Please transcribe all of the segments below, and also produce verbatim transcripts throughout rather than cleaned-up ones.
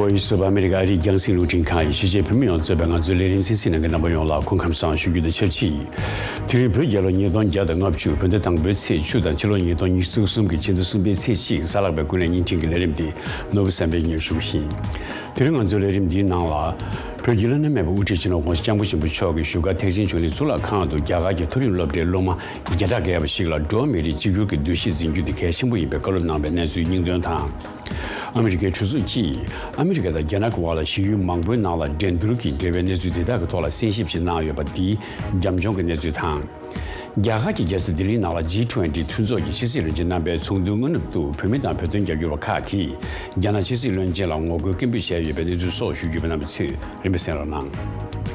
ཨོ་ཡི་སི་ཨ་མེ་རི་ཀ་ཨ་རིའི་རྒྱང་སྲིང་རླུང་འཕྲིན་ཁང་ཡི་གཞིས་བྱེས་བོད་མི་ཡོངས་གཙོས་པའི་ང་ཚོའི་ལས་རིམ་གསན་གཟིགས་གནང་མཁན་རྣམ་པ་ཡོངས་ལ་སྐུ་ཁམས་བཟང་ཞུ་རྒྱུ་དང་ཆབས་ཅིག་དེ་རིང་བོད་རྒྱལ་ལོ་ཉིས་སྟོང་བརྒྱ་དང་ལྔ་བཅུ་བོད་ཟླ་དང་པོའི་ཚེས་བཅུ་དང་ཕྱི་ལོ་ཉིས་སྟོང་ཉི་ཤུ་རྩ་གསུམ་གྱི་ཕྱི་ཟླ་གསུམ་པའི་ཚེས་གཅིག་གཟའ་ལྷག་པའི་སྐུ་ནས་བརྙན་འཕྲིན་གྱི་ལས་རིམ་འདི་ནོར་བུ་བསམ་འཕེལ་གྱིས་སྙན་ཞུ་གི་ཡིན། དེ་རིང་ང་ཚོའི་ལས་རིམ་འདིའི་ནང་ལ། བོད་ཀྱི་བླ་ན་མེད་པའི་དབུ་ཁྲིད་སྤྱི་ནོར་༸གོང་ས་༸སྐྱབས་མགོན་ཆེན་པོ་མཆོག་གིས་བཞུགས་སྒར་ཐེག་ཆེན་ཆོས་གླིང་གཙུག་ལག་ཁང་དུ་རྒྱ་གར་གྱི་མཐོ་རིམ་སློབ་གྲྭའི་སློབ་མ་བརྒྱ་ཕྲག་བརྒལ་བ་ཞིག་ལ་འགྲོ་བ་མིའི་རིགས་གཅིག་གྱུར་གྱི་འདུ་ཤེས་འཛིན་རྒྱུ་དེ་གལ་ཆེན་པོ་ཡིན་པའི་བཀའ་སློབ་གནང་བའི་གནས་ཚུལ་སྙིང་དོན་དང་། ཨ་མི་རི་ཀའི་གྲོས་ཚོགས་ཀྱིས་ཨ་མི་རི་ཀ་དང་རྒྱ་ནག་གི་དབར་ལ་ཞི་ཡུལ་མང་པོའི་ནང་ལ་འགྲན་བསྡུར་གྱི་འབྲེལ་བའི་གནས་ཚུལ་དེ་དག་གི་ཐོག་ལ་གསན་ཞིབ་ཞིག་གནང་ཡོད་པ་འདིའི་རྒྱབ་ལྗོངས་ཀྱི་གནས་ཚུལ་དང་། རྒྱ་གར་གྱི་རྒྱལ་ས་ལྡི་ལིའི་ནང་ལ་ཇི་ཊུ་ཝེན་ཊི་མཐུན་ཚོགས་ཀྱི་ཕྱི་སྲིད་བློན་ཆེན་རྣམ་པའི་ཚོགས་འདུའི་སྔ་ནུབ་ཏུ་བོད་མི་དང་བོད་དོན་རྒྱབ་སྐྱོར་བ་ཁག་གིས་རྒྱ་ནག་ཕྱི་སྲིད་བློན་ཆེན་ལ་ངོ་རྒོལ་སྐད་འབོད་བྱས་ཡོད་པའི་གནས་ཚུལ་སོགས་ཞུ་རྒྱུ་ཡོད་པ་རྣམ་པ་ཚོས་རིམ་པས་གསན་རོགས་གནང་།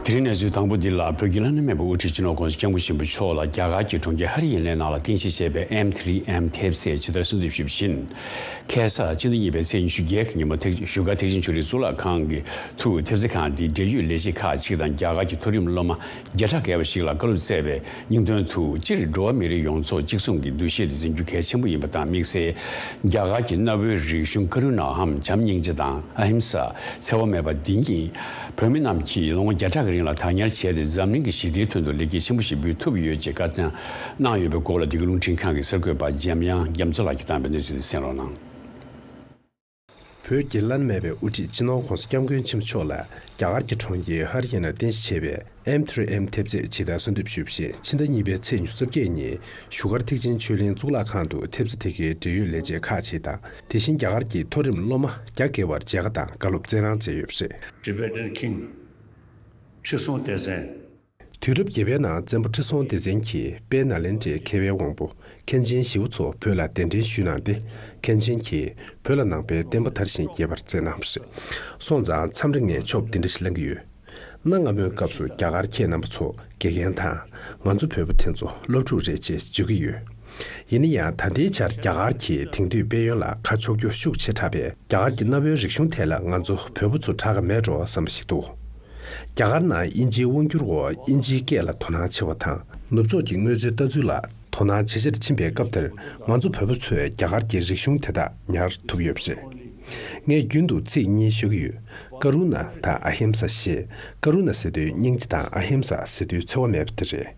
དེ་རིང་གནས་ཚུལ་དང་པོ་འདི་ལ། བོད་ཀྱི་བླ་ན་མེད་པའི་དབུ་ཁྲིད་སྤྱི་ནོར་༸གོང་ས་༸སྐྱབས་མགོན་ཆེན་པོ་མཆོག་ལ་རྒྱ་གར་གྱི་གྲོང་ཁྱེར་ཧ་རི་ཡན་ནའི་ནང་ལ་རྟེན་གཞི་བྱས་པའི་ཨེམ་ཐི་རི་ཨེམ་ཐེབས་རྩ་ཇི་ལྟར་གསོལ་འདེབས་ཞུས་པ་བཞིན། ཁ་སང་ཕྱི་ཟླ་གཉིས་པའི་ཚེས་ཉི་ཤུ་བརྒྱད་ཀྱི་ཉིན་མོ་ཐེག་བཞུགས་སྒར་ཐེག་ཆེན་ཆོས་གླིང་གཙུག་ལག་ཁང་གི་ཐུགས་ཐེབས་རྩ་ཁང་འདིའི་འབྲེལ་ཡོད་ལས་བྱེད་ཁག་ཅིག་དང་རྒྱ་གར་གྱི་མཐོ་རིམ་སློབ་མ་བརྒྱ་ཕྲག་བརྒལ་བ་ཞིག་ལ་བཀའ་སློབ་སྩལ་བའི་སྙིང་དོན་དུ། སྤྱིར་འགྲོ་བ་མིའི་རིགས་ཡོངས་རྫོགས་གཅིག་མཚུངས་ཀྱི་འདུ་ཤེས་དེ་འཛིན་རྒྱུ་གལ་ཆེན་པོ་ཡིན་པ་དང་། དམིགས་བསལ་རྒྱ་གར་གྱི་གནའ་བོའི་རིག་གཞུང་ཀ་རུ་ཎ་འམ་བྱམས་སྙིང་རྗེ་དང་ཨ་ཧིམ་ས་འཚེ་བ་མེད་པ་འདི་ཉིད་བོད་མི་རྣམས་ཀྱིས་ལོ་ངོ་བརྒྱ་ཕྲག་གི་རིང་ལ་བདག་ཉར་བྱས་ཏེ། འཛམ་གླིང་གི་ཞི་བདེའི་དོན་དུ་ལེགས་སྐྱེས་ཆེན་པོ་ཞིག་འབུལ་ཐུབ་ཡོད་ཅེས་བཀའ་བསྟན་གནང་ཡོད་པའི་སྐོར་ལ། འདི་ག་རླུང་འཕྲིན་ཁང་གི་གསར་འགོད་པ་འཇམ་དབྱངས་རྒྱ་མཚོ་ལགས་ཀྱིས་བཏང་བའི་གནས་ཚུལ་དེ་གསན་རོགས་གནང་། བོད་ཀྱི་བླ་ན་མེད་པའི་དབུ་ཁྲིད་སྤྱི་ནོར་༸གོང་ས་༸སྐྱབས་མགོན་ཆེན་པོ་མཆོག་ལ་རྒྱ་གར་གྱི་གྲོང་ཁྱེར་ཧ་རི་ཡ་ན་རྟེན་གཞི་བྱས་པའི་ཨེམ་ཐི་རི་ཨེམ་ཐེབས་རྩ་ཇི་ལྟར་གསོལ་འདེབས་ཞུས་པ་བཞིན། ཕྱི་ཟླ་གཉིས་པའི་ཚེས་ཉི་ཤུ་རྩ་བརྒྱད་ཉིན་བཞུགས་སྒར་ཐེག་ཆེན་ཆོས་གླིང་གཙུག་ལག་ཁང་དུ་ཐེབས་རྩ་དེ་གའི་འབྲེལ་ཡོད་ལས་བྱེད་ཁག་ཅིག་དང་། དེ་བཞིན་རྒྱ་གར་གྱི་མཐོ་རིམ་སློབ་མ་བརྒྱ་བརྒལ་བར་མཇལ་ཁ་དང་བཀའ་སློབ་སྩལ་གནང་མཛད་ཡོད་པ་རེད། Tibetan King ཁྲི་སྲོང་ལྡེ་བཙན། དུས་རབས་བརྒྱད་པའི་ནང་བཙན་པོ་ཁྲི་སྲོང་ལྡེ་བཙན་གྱིས་དཔལ་ནཱ་ལེནྡྲའི་མཁས་པའི་དབང་པོ་མཁན་ཆེན་ཞི་བ་འཚོ་བོད་ལ་གདན་འདྲེན་ཞུས་གནང་སྟེ། མཁན་ཆེན་གྱིས་བོད་ལ་ནང་པའི་བསྟན་པ་དར་ཞིང་རྒྱས་པར་མཛད་གནང་བ་རེད། སོང་ཙང་མཚམས་རེ་ངས་ཆོབ་འདི་འདྲ་ཞིག་ལེན་གྱི་ཡོད། གནའ་སྔ་མོའི་སྐབས་སུ་རྒྱ་གར་ཁྱེད་རྣམ་པ་ཚོ་དགེ་རྒན་དང་། ང་ཚོ་བོད་པ་དེ་ཚོ་སློབ་ཕྲུག་རེད་ཅེས་བརྗོད་ཀྱི་ཡོད། ཡིན་ན་ཡང་ད་ལྟའི་ཆར་རྒྱ་གར་གྱིས་དེང་དུས་དཔལ་ཡོན་ལ་ཁ་ཕྱོགས་རྒྱུ་ཤུགས་ཆེ་དྲགས་པས། རྒྱ་གར་གྱི་གནའ་བོའི་རིག་གཞུང་ཐད་ལ་ང་ཚོ་བོད་པ་ཚོ་དྲག་ག་མེད་འགྲོ་བསམ་པ་ཞིག་འདུག་རྒྱ་གར་ནང་དབྱིན་ཇིའི་དབང་སྒྱུར་འོག་དབྱིན་ཇིའི་སྐད་ལ་དོ་སྣང་ཆེ་བ་དང་། ནུབ་ཕྱོགས་ཀྱི་དངོས་གཙོའི་ལྟ་ཚུལ་ལ་དོ་སྣང་ཇེ་ཆེར་ཕྱིན་པའི་སྐབས་དེར། ང་ཚོ་བོད་པ་ཚོས་རྒྱ་གར་གྱི་རིག་གཞུང་དེ་དག་ཉར་ཐུབ་ཡོད་པ་རེད། ངས་རྒྱུན་དུ་ཚིག་གཉིས་ཤོད་ཀྱི་ཡོད། ཀ་རུ་ཎ་དང་ཨ་ཧིམ་ས་ཞེས། ཀ་རུ་ཎ་ཟེར་དུས་སྙིང་རྗེ་དང་། ཨ་ཧིམ་ས་ཟེར་དུས་འཚེ་བ་མེད་པ་དེ་རེད།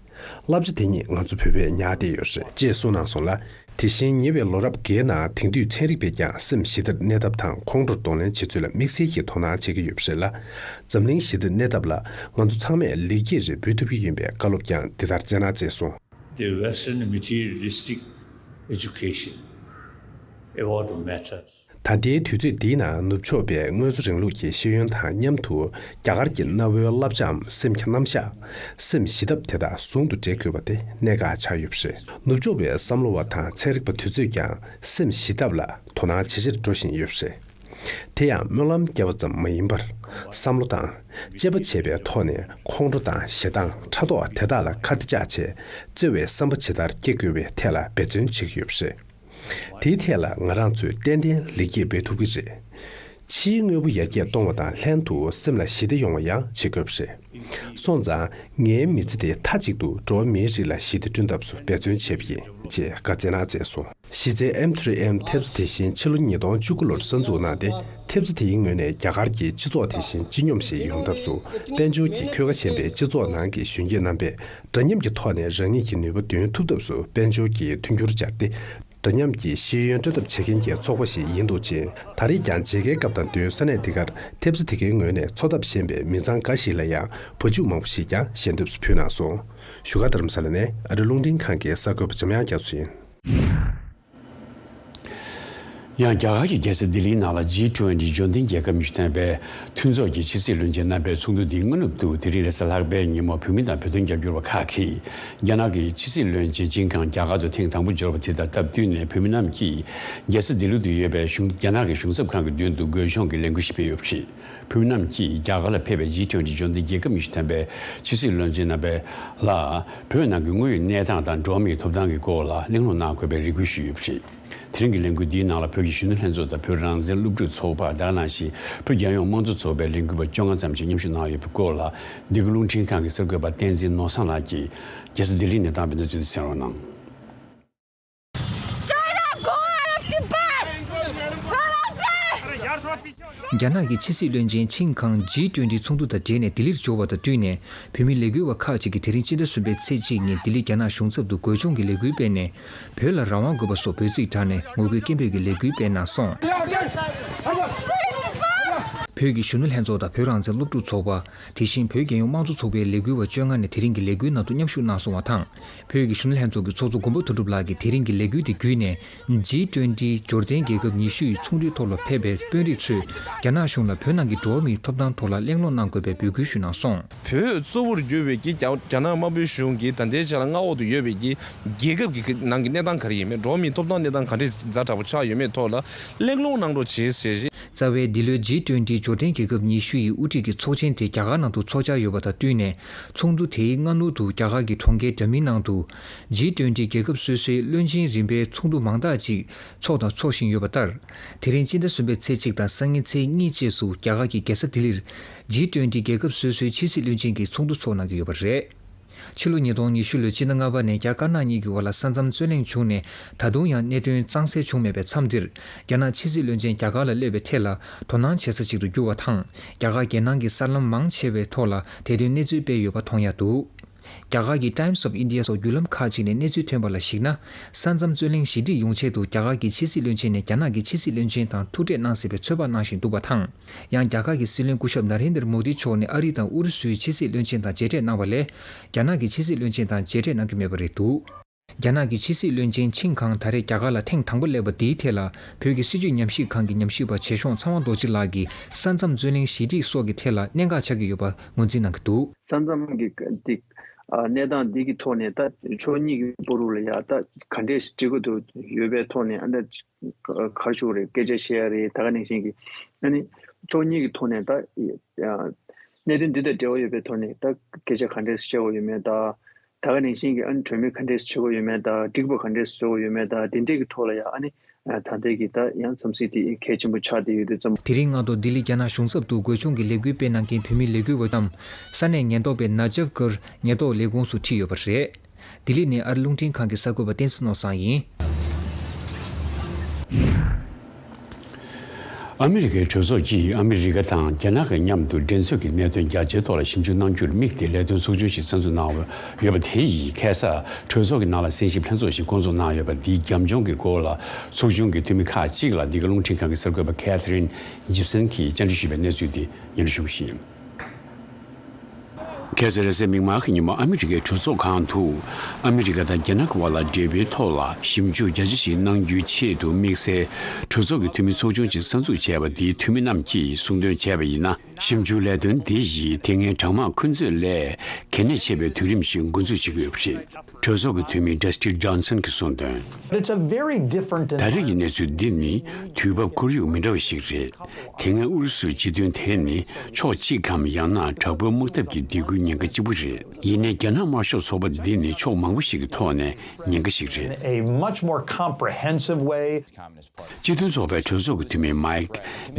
བསླབ་བྱ་དེ་ཉིད་ང་ཚོ་བོད་པས་ཉར་བསྡད་ཡོད་རེད། ཅེས་གསུངས་གནང་སོང་ལ། དེ་བཞིན་ཉེ་བའི་ལོ་རབས་འགའི་ནང་དེང་དུས་ཚན་རིག་པས་ཀྱང་སེམས་ཞི་བདེར་གནས་ཐབས་དང་ཁོང་ཁྲོར་གདོང་ལེན་བྱེད་ཚུལ་ལ་དམིགས་བསལ་གྱིས་དོ་སྣང་བྱེད་ཀྱི་ཡོད་པ་རེད་ལ། འཛམ་གླིང་ཞི་བདེར་གནས་ཐབས་ལ་ང་ཚོ་ཚང་མས་ལེགས་སྐྱེས་རེ་འབུལ་ཐུབ་ཀྱི་ཡིན་པའི་བཀའ་སློབ་ཀྱང་འདི་ལྟར་སྩལ་གནང་མཛད་སོང་། The Western materialistic education about matters. ད་ལྟའི་དུས་ཚོད་འདིའི་ནང་ནུབ་ཕྱོགས་པའི་དངོས་གཙོ་རིང་ལུགས་ཀྱི་ཤེས་ཡོན་དང་མཉམ་དུ། རྒྱ་གར་གྱི་གནའ་བོའི་བསླབ་བྱའམ་སེམས་ཀྱི་རྣམ་གཞག་སེམས་ཞི་ཐབས་དེ་དག་ཟུང་དུ་འབྲེལ་དགོས་པ་དེ་གནད་འགག་ཆགས་ཡོད་པ་རེད། ནུབ་ཕྱོགས་པའི་བསམ་བློ་བ་དང་ཚན་རིག་པ་དེ་ཚོས་ཀྱང་སེམས་ཞི་ཐབས་ལ་དོ་སྣང་ཇེ་ཆེར་འགྲོ་བཞིན་ཡོད་པ་རེད། དེ་ཡང་སྨོན་ལམ་བརྒྱབ་པ་ཙམ་མ་ཡིན་པར། བསམ་བློ་དང་། དཔྱད་པ་བྱས་པའི་ཐོག་ནས་ཁོང་ཁྲོ་དང་ཞེ་སྡང་ཕྲག་དོག་དེ་དག་ལ་ཁ་གཏད་བཅག་བྱས། བརྩེ་བའི་བསམ་པ་ཇི་ལྟར་སྐྱེ་དགོས་པའི་ཐད་ལ་འབད་བརྩོན་བྱེད་ཀྱི་ཡོད་པ་རེད། དེའི་ཐད་ལ་ང་རང་ཚོས་ཏན་ཏན་ལེགས་སྐྱེས་འབུལ་ཐུབ་ཀྱི་རེད། ཕྱིའི་དངོས་པོ་ཡར་རྒྱས་གཏོང་བ་དང་ལྷན་དུ་སེམས་ལ་ཞི་བདེ་ཡོང་བ་ཡང་བྱེད་དགོས་པ་རེད། སོང་ཙང་ངའི་མི་ཚེ་དེ་མཐའ་གཅིག་ཏུ་འགྲོ་བ་མིའི་རིགས་ལ་ཞི་བདེ་བསྐྲུན་ཐབས་སུ་འབད་བརྩོན་བྱས་པ་ཡིན། ཅེས་བཀའ་སྩལ་གནང་མཛད་སོང་། གཞི་རྩའི་ཨེམ་ཐི་རི་ཨེམ་ཐེབས་རྩ་དེ་བཞིན་ཕྱི་ལོ་ཉིས་སྟོང་བཅུ་དགུ་ལོར་གསར་འཛུགས་གནང་སྟེ། ཐེབས་རྩ་དེའི་ངོས་ནས་རྒྱ་གར་གྱི་སྤྱི་ཚོགས་དེ་བཞིན་སྤྱི་སྙོམས་ཤིག་ཡོང་ཐབས་སུ། དཔལ་འབྱོར་གྱི་འཁོས་ཀ་ཞན་པའི་སྤྱི་ཚོགས་ནང་གི་གཞོན་སྐྱེས་རྣམ་པས་འདྲ་མཉམ་གྱི་ཐོག་ནས་རང་ཉིད་ཀྱི་ནུས་པ་འདོན་ཐུབ་ཐབས་སུ་དཔལ་འབྱོར་གྱི་མཐུན་འགྱུར་སྦྱར་ཏེ། འདྲ་མཉམ་གྱི་ཤེས་ཡོན་སྤྲོད་ཐབས་བྱེད་མཁན་གྱི་ཚོགས་པ་ཞིག་ཡིན་འདུག་ཅིང་། ད་རེས་ཀྱང་མཇལ་ཁའི་སྐབས་དང་བསྟུན་ས་གནས་འདི་གར་ཐེབས་རྩ་དེ་གའི་ངོས་ནས་འཚོ་ཐབས་ཞན་པའི་མི་ཚང་འགའ་ཞིག་ལ་ཡང་བ་ཕྱུགས་མང་པོ་ཞིག་ཀྱང་ཞལ་འདེབས་སུ་ཕུལ་གནང་སོང་། བཞུགས་སྒར་རྡ་རམ་ས་ལ་ནས་ཨ་རི་རླུང་འཕྲིན་ཁང་གི་གསར་འགོད་པ་འཇམ་དབྱངས་རྒྱ་མཚོ་ཡིན། ཡང་རྒྱ་གར་གྱི་རྒྱལ་ས་ལྡི་ལིའི་ནང་ལ་ཇི་ཊུ་ཝེན་ཊི་འབྱོར་ལྡན་རྒྱལ་ཁབ་ཉི་ཤུ་ཐམ་པའི་མཐུན་ཚོགས་ཀྱི་ཕྱི་སྲིད་བློན་ཆེན་རྣམ་པའི་ཚོགས་འདུ་འདིའི་སྔ་ནུབ་ཏུ་དེ་རིང་རེས་གཟའ་ལྷག་པའི་ཉིན་མོ་བོད་མི་དང་བོད་དོན་རྒྱབ་སྐྱོར་བ་ཁག་གིས་རྒྱ་ནག་གི་ཕྱི་སྲིད་བློན་ཆེན་ཅིན་ཁང་རྒྱ་གར་དུ་ཐེངས་དང་པོ་འབྱོར་བ་དེ་དང་སྟབས་བསྟུན་ནས། བོད་མི་རྣམས་ཀྱིས་རྒྱལ་ས་ལྡི་ལི་དུ་ཡོད་པའི་གཞུང་རྒྱ་ནག་གི་གཞུང་ཚབ་ཁང་གི་མདུན་དུ་རྒོལ་གཞུང་གི་ལས་འགུལ་ཞིག་སྤེལ་ཡོད་པ་རེད། བོད་མི་རྣམས་ཀྱིས་རྒྱ་གར་ལ་ཕེབས་པའི་ཇི་ཊུ་ཝེན་ཊི་འབྱོར་ལྡན་རྒྱལ་ཁབ་ཉི་ཤུ་ཐམ་པའི་ཕྱི་སྲིད་བློན་ཆེན་རྣམ་པ་ལ། བོད་ནང་གི་དངོས་ཡོད་གནས་སྟངས་དང་འགྲོ་བ་མིའི་ཐོབ་ཐང་གི་སྐོར་ལ་གླེང་སློང་གནང་དགོས་པའི་རེ་སྐུལ་ཞུས་ཡོད་པ་རེད། དེ་རིང་གི་ལས་འགུལ་འདིའི་ནང་ལ་བོད་ཀྱི་གཞོན་ནུ་ལྷན་ཚོགས་དང་བོད་རང་བཙན་སློབ་ཕྲུག་ཚོགས་པ་དེ་ག་ནང་བཞིན་བོད་རྒྱལ་ཡོངས་དམངས་གཙོ་ཚོགས་པའི་ལས་འགུལ་བ་བཅོ་ལྔ་ཙམ་ཞིག་མཉམ་ཞུགས་གནང་ཡོད་པའི་སྐོར་ལ། འདི་ག་རླུང་འཕྲིན་ཁང་གི་གསར་འགོད་པ་བསྟན་འཛིན་ནོར་བཟང་ལགས་ཀྱིས་རྒྱལ་ས་ལྡི་ལི་ནས་བཏང་བའི་གནས་ཚུལ་དེ་གསན་རོགས་གནང་། རྒྱ་ནག་གི་ཕྱི་སྲིད་བློན་ཆེན་ཆིན་ཁང་ཇི་ཊུ་ཝེན་ཊི་ཚོགས་འདུ་དང་འབྲེལ་ནས་ལྡི་ལིར་འབྱོར་བ་དང་བསྟུན་ནས། བོད་མི་ལས་འགུལ་བ་ཁག་ཅིག་གིས་དེ་རིང་སྤྱི་ཟླ་གསུམ་པའི་ཚེས་གཅིག་ཉིན་ལྡི་ལི་རྒྱ་ནག་གཞུང་ཚབ་ཏུ་དགོས་སྐྱོང་གི་ལས་འགུལ་སྤེལ་ནས། བོད་ལ་རང་དབང་དགོས་པ་སོགས་འབོད་ཚིག་བསྒྲགས་ནས་ངོ་རྒོལ་སྐད་འབོད་ཀྱི་ལས་འགུལ་སྤེལ་གནང་སོང་། བོད་ཀྱི་གཞོན་ནུ་ལྷན་ཚོགས་དང་བོད་རང་བཙན་སློབ་ཕྲུག་ཚོགས་པ། དེ་བཞིན་བོད་རྒྱལ་ཡོངས་དམངས་གཙོ་ཚོགས་པའི་ལས་འགུལ་བ་བཅོ་ལྔ་ནས་དེ་རིང་གི་ལས་འགུལ་ནང་དུ་མཉམ་ཞུགས་གནང་སོང་བ་དང་། བོད་ཀྱི་གཞོན་ནུ་ལྷན་ཚོགས་ཀྱི་ཚོགས་གཙོ་མགོན་པོ་དོན་གྲུབ་ལགས་ཀྱིས་དེ་རིང་གི་ལས་འགུལ་དེ་བརྒྱུད་ནས། ཇི་ཊུ་ཝེན་ཊི་འབྱོར་ལྡན་རྒྱལ་ཁབ་ཉི་ཤུ་ཡི་ཚོགས་འདུའི་ཐོག་ལ་ཕེབས་པའི་དཔོན་རིགས་ཚོས་རྒྱ་ནག་གཞུང་ལ་བོད་ནང་གི་འགྲོ་བ་མིའི་ཐོབ་ཐང་ཐོག་ལ་གླེང་སློང་གནང་དགོས་པའི་འབོད་སྐུལ་ཞུས་གནང་སོང་། བོད་གཙོ་བོར་གྱུར་བའི་གི་རྒྱ་རྒྱ་ནག་དམར་པོའི་གཞུང་གིས་ད་ལྟའི་ཆ་ལ་མངའ་འོག་ཏུ་ཡོད་པའི་གི་རྒྱལ་ཁབ་ཀྱི་ནང་གི་གནས་སྟངས་ག་རེ་ཡིན་མིན། འགྲོ་བ་མིའི་ཐོབ་ཐང་གནས་སྟངས་ག་འདྲས་ཛ་དྲག་པོ་ཆགས་ཡོད་མེད་ཐོག་ལ་གླེང་སློང་གནང་རོགས་བྱེད་ཟེར། རྩ་བའི་འདི་ལོའི་ཇི་ཊུ་ཝེན་ཊི་འབྱོར་ལྡན་རྒྱལ་ཁབ་ཉི་ཤུ་ཡི་དབུ་ཁྲིད་ཀྱི་ཚོགས་ཆེན་དེ་རྒྱ་གར་ནང་དུ་འཚོགས་འཆར་ཡོད་པ་དང་བསྟུན་ནས། ཚོགས་འདུ་དེའི་སྔ་སྣུར་དུ་རྒྱ་གར་གྱི་གྲོང་ཁྱེར་འདྲ་མིན་ནང་དུ། ཇི་ཊུ་ཝེན་ཊི་རྒྱལ་ཁབ་སོ་སོའི་བློན་ཆེན་རིམ་པའི་ཚོགས་འདུ་མང་དག་ཅིག་འཚོགས་དང་འཚོགས་བཞིན་ཡོད་པ་ལྟར། དེ་རིང་སྤྱི་ཟླ་གསུམ་པའི་ཚེས་གཅིག་དང་སང་ཉིན་ཚེས་གཉིས་བཅས་སུ་རྒྱ་གར་གྱི་རྒྱལ་ས་ལྡི་ལིར། ཇི་ཊུ་ཝེན་ཊི་རྒྱལ་ཁབ་སོ་སོའི་ཕྱི་སྲིད་བློན་ཆེན་གྱི་ཚོགས་འདུ་འཚོགས་གནང་གི་ཡོད་པ་རེད། ཕྱི་ལོ་ཉིས་སྟོང་ཉི་ཤུ་ལོའི་སྤྱི་ཟླ་ལྔ་པ་ནས་རྒྱ་དཀར་ནག་གཉིས་ཀྱི་བར་ལ་ས་མཚམས་རྩོད་གླེང་བྱུང་ནས། ད་དུང་ཡང་གནད་དོན་གཙང་སེལ་བྱུང་མེད་པའི་མཚམས་འདིར། རྒྱ་ནག་ཕྱི་སྲིད་བློན་ཆེན་རྒྱ་གར་ལ་སླེབས་པའི་ཐད་ལ་དོ་སྣང་བྱེད་ས་ཅིག་ཏུ་གྱུར་བ་དང་། རྒྱ་གར་རྒྱལ་ནང་གི་གསར་ལམ་མང་ཆེ་བའི་ཐོག་ལ་དེ་དོན་གནས་ཚུལ་སྤེལ་ཡོད་པ་མཐོང་ཡག་འདུག་རྒྱ་གར་གྱི་Times of India སོགས་བརྒྱུད་ལམ་ཁག་ཅིག་ནས་གནས་ཚུལ་ཐོན་པ་ལ་གཞིགས་ན། ས་མཚམས་རྩོད་གླེང་ཞི་འགྲིག་ཡོང་ཆེད་དུ་རྒྱ་གར་གྱི་ཕྱི་སྲིད་བློན་ཆེན་ནས་རྒྱ་ནག་གི་ཕྱི་སྲིད་བློན་ཆེན་དང་ཐུག་འཕྲད་གནང་སྲིད་པའི་ཚོད་དཔག་གནང་བཞིན་འདུག་པ་དང་། ཡང་རྒྱ་གར་གྱི་སྲིད་བློན་སྐུ་ཞབས་ན་རེན་དར་མོ་དི་མཆོག་ནས་ཨ་རི་དང་ཨུ་རུ་སུའི་ཕྱི་སྲིད་བློན་ཆེན་དང་མཇལ་འཕྲད་གནང་བ་ལས། རྒྱ་ནག་གི་ཕྱི་སྲིད་བློན་ཆེན་དང་མཇལ་འཕྲད་གནང་རྒྱུ་མེད་པ་རེད་འདུག་རྒྱ་ནག་གི་ཕྱི་སྲིད་བློན་ཆེན་ཆིན་ཁང་ད་རེས་རྒྱ་གར་ལ་ཐེངས་དང་པོ་སླེབས་པ་འདིའི་ཐད་ལ། བོད་ཀྱི་སྲིད་བྱུས་ཉམས་ཞིབ་ཁང་གི་ཉམས་ཞིབ་པ་ཆེ་གཞུང་ཚངས་དབང་རྡོ་རྗེ་ལགས་ཀྱིས་ས་མཚམས་རྩོད་གླེང་ཞི་འགྲིག་སོགས་ཀྱི་ཐད་ལ་གནད་འགག་ཆགས་ཀྱི་ཡོད་པ་ངོས་འཛིན་གནང་གི་འདུག་ས་མཚམས་ཀྱི་འདི་ཨ་གནས་སྟངས་འདི་གི་ཐོག་ནས་ད་ཕྱོགས་གཉིས་ཀྱི་བར་དུ་ལ་ཡ་ད་ག་འདྲས་འགྲིག་གི་འདུག་ཡོད་པའི་ཐོག་ནས་ཨ་ད་ག་རེ་ཞུ་དགོས་རེད། སྐད་ཆ་བཤད་ཡ་རེད། ད་ག་ནང་བཞིན་གྱི་ཨ་ནི་ཕྱོགས་གཉིས་ཀྱི་ཐོག་ནས་ད་ཨ་གནད་དོན་འདི་དང་འབྲེལ་བ་ཡོད་པའི་ཐོག་ནས་ད་སྐད་ཆ་ག་འདྲས་བཤད་དགོས་ཡོད་མེད་ད། ད་ག་ནང་བཞིན་གྱི་ཨ་ནི་གྲོས་མོལ་ག་འདྲས་བྱེད་དགོས་ཡོད་མེད་དང་། འགྲིག་པ་ག་འདྲས་བཟོ་དགོས་ཡོད་མེད་དང་། དེ་འདྲས་ཀྱི་ཐོག་ལ་ཡང་ཨ་ནི་ད་ལྟའི་གི་ད་ཡང་འཚམས་གཟིགས་དེ་གལ་ཆེན་པོ་ཆགས་བསྡད་ཡོད་དུས་ཙམ། དེ་རིང་སྔ་དྲོ་ལྡི་ལི་རྒྱ་ནག་གཞུང་ཚབ་ཏུ་དགོས་སྐྱོང་གི་ལས་འགུལ་སྤེལ་གནང་མཁན་བོད་མི་ལས་འགུལ་བ་རྣམས་ས་གནས་ཉེན་རྟོག་པས་ན་ཇབ་གར་ཉེན་རྟོག་ལས་ཁུངས་སུ་ཁྲིད་ཡོད་པ་རེད། ལྡི་ལི་ནས་ཨ་རི་རླུང་འཕྲིན་ཁང་གི་གསར་འགོད་པ་བསྟན་འཛིན་ནོར་བཟང་ཡིན། ཨ་མི་རི་ཀའི་གྲོས་ཚོགས་ཀྱིས་ཨ་མི་རི་ཀ་དང་རྒྱ་ནག་གི་མཉམ་དུ་འགྲན་རྩོད་ཀྱི་གནད་དོན་རྒྱ་ཆེའི་ཐོག་ལ་ཞིབ་འཇུག་གནང་རྒྱུར་དམིགས་ཏེ་ལས་དོན་ཚོགས་ཆུང་ཞིག་གསར་འཛུགས་གནང་ཡོད་པ་དེ་ཡིས་ཁ་སང་གྲོས་ཚོགས་ཀྱི་ནང་ལ་གསན་ཞིབ་ལྷན་ཚོགས་ཤིག་བསྐོང་ཚོགས་གནང་ཡོད་པ་འདིའི་རྒྱབ་ལྗོངས་ཀྱི་སྐོར་ལ་ཚོགས་ཆུང་གི་འཐུས་མི་ཁག་ཅིག་ལ་འདི་ག་རླུང་འཕྲིན་ཁང་གི་གསར་འགོད་པ་ཁེ་ཐི་རིན་ཇིབ་སན་གྱིས་བཅར་འདྲི་ཞུས་པའི་གནས་ཚུལ་དེ་སྙན་སྒྲོན་ཞུ་གི་ཡིན། ཁ་སང་རེས་གཟའ་མིག་དམར་གྱི་ཉིན་མོ་ཨ་མི་རི་ཀའི་གྲོས་ཚོགས་ཁང་དུ། ཨ་མི་རི་ཀ་དང་རྒྱ་ནག་གི་བར་ལ་འབྲེལ་བའི་ཐོག་ལ་ཞིབ་འཇུག་རྒྱ་ཆེ་ཞིག་གནང་རྒྱུའི་ཆེད་དུ་དམིགས་བསལ་གྲོས་ཚོགས་ཀྱི་འཐུས་མི་ཚོགས་ཆུང་ཞིག་གསར་འཛུགས་བྱས་པ་དེའི་འཐུས་མི་རྣམས་ཀྱིས་གསུངས་དོན་བྱས་པ་ཡིན་ན། ཞིབ་འཇུག་ལས་དོན་འདི་ཡིས་དེ་སྔའི་གྲང་དམག་འཁོན་རྩོད་ལས་གལ་གནད་ཆེ་བའི་དུས་རིམ་ཞིག་འགོ་འཛུགས་བྱེད་ཀྱི་ཡོད་པ་རེད། གྲོས་ཚོགས་ཀྱི་འཐུས་མི་Dusty Johnson གྱིས་གསུངས་དོན། It's a very different ད་རེས་ཀྱི་environment. གནས་ཚུལ་འདི་ནི་དུས་བབ་ཁོར་ཡུག་མི་འདྲ་བ་ཞིག་རེད། དེ་སྔའི་ཨུ་རུ་སུའི་སྤྱི་དོན་དེ་ནི་ཕྱོགས་གཅིག་གམ་ཡང་ན་དྲག་པོའི་དམག་འཐབ་ཀྱི་སྡིགས་སྐུལ་ཉེན་ཁ་གཅིག་པུ་རེད། ཡིན་ནའི་རྒྱ་ནག་དམར་ཤོག་ཚོགས་པ་འདི་ནི་ཕྱོགས་མང་པོ་ཞིག་གི་ཐོག་ནས་ཉེན་ཁ་ཞིག་རེད། A much more comprehensive way. སྤྱི་མཐུན་ཚོགས་པའི་གྲོས་ཚོགས་ཀྱི་འཐུས་མི་Mike